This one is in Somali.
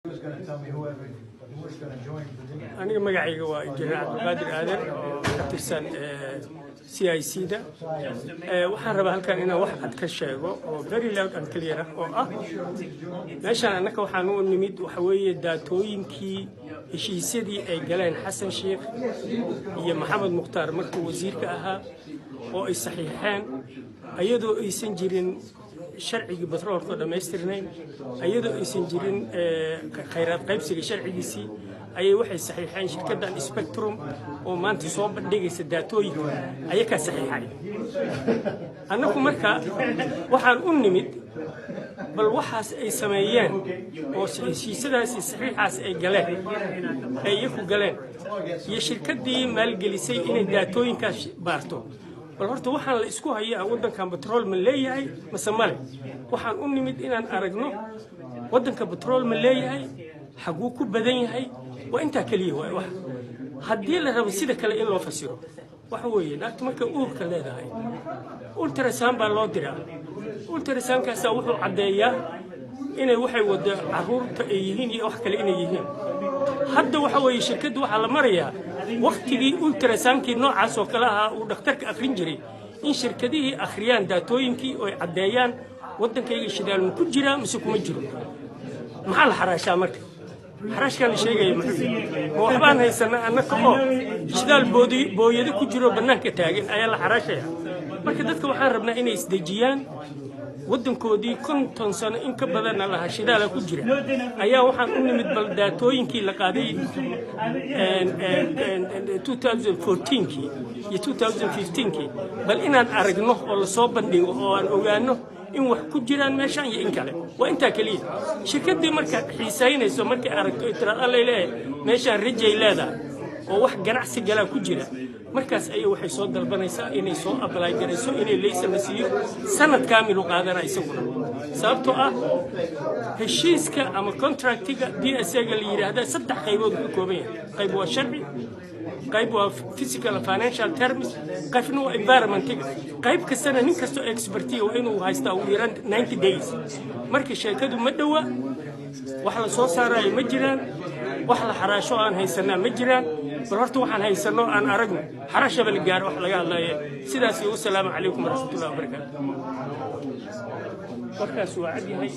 Was gonna tell me who was gonna join for dinner. Aniga magacayga waa Injineer Cabdiqaadir Aadan oo ka tirsan CIC da. Waxaan rabaa halkan inaan wax cad ka sheego oo very loud and clear ah, oo ah meeshaan annaka waxaan u nimid waxa weeye daatooyinkii heshiisyadii ay galeen Xasan Sheikh iyo Maxamed Mukhtaar markuu wasiirka ahaa oo ay saxiixeen, ayadoo aysan jirin sharcigii batroolka oo dhammaystirnayn, ayadoo aysan jirin khayraad qaybsiga sharcigiisii, ayay waxay saxiixeen shirkaddan Spectrum oo maanta soo bandhigaysa daatooyinka. Ayakaa saxiixay. Annagu marka waxaan u nimid bal waxaas ay sameeyeen oo heshiisyadaasi saxiixaas ay galeen, ay iyaku galeen, iyo shirkaddii maalgelisay inay daatooyinkaas baarto. Bal horta waxaan la isku hayaa, waddankan batrool ma leeyahay mase male? Waxaan u nimid inaan aragno waddanka batrool ma leeyahay, xaguu ku badan yahay. Waa intaa keliya. Waay wax haddii la rabo sida kale in loo fasiro, waxa weeye naagtu markay uurka leedahay ultrasound baa loo diraa. Ultrasoundkaasaa wuxuu caddeeyaa inay waxay wada carruurta ay yihiin iyo wax kale inay yihiin. Hadda waxa weeye shirkaddu waxaa la marayaa waktigii ultrasoundkii noocaas oo kale ahaa uu dhakhtarka akhrin jiray, in shirkadihii akhriyaan daatooyinkii oo ay caddeeyaan waddankayga shidaal ma ku jiraa mise kuma jiro. Maxaa la xaraashaa marka? Xaraashkaan la sheegaya muxuu yahay? Ma waxbaan haysanaa annaka oo shidaal booyado ku jiro bannaanka taagan ayaa la xaraashaya? Marka dadka waxaan rabnaa inay isdejiyaan. Waddankoodii 50 sano in ka badanna lahaa shidaala ku jira ayaa waxaan u nimid bal daatooyinkii la qaaday 2014kii iyo 2015kii, bal inaan aragno oo lasoo bandhigo oo aan ogaano in wax ku jiraan meeshaan iyo in kale. Waa intaa keliya. Shirkaddii marka xiisaynayso, markay aragto tiraad allay leeyahay meeshaan rajay leedahay oo wax ganacsi galaa ku jira, markaas ayay waxay soo dalbanaysaa inay soo apply garayso inay laysan la siiyo. Sanad kaamilu qaadana isaguna, sababtoo ah heshiiska ama contractiga PSA-ga la yidhaahda saddex qaybood ka kooban yahay. Qayb waa sharci, qayb waa physical financial terms, qaybna waa environmentiga. Qayb kastana nin kastoo expertiga waa inuu haystaa ugu yaraan 90 days. Marka sheekadu ma dhowa. Wax la soo saarayo ma jiraan, wax la xaraasho aan haysanaa ma jiraan. Bal horta waxaan haysanno aan aragno, xaraashaba la gaaro wax laga hadlaye. Sidaas iyo wasalaamu calaykum waraxmatullahi wabarakaatu. Warkaas waa cad yahay.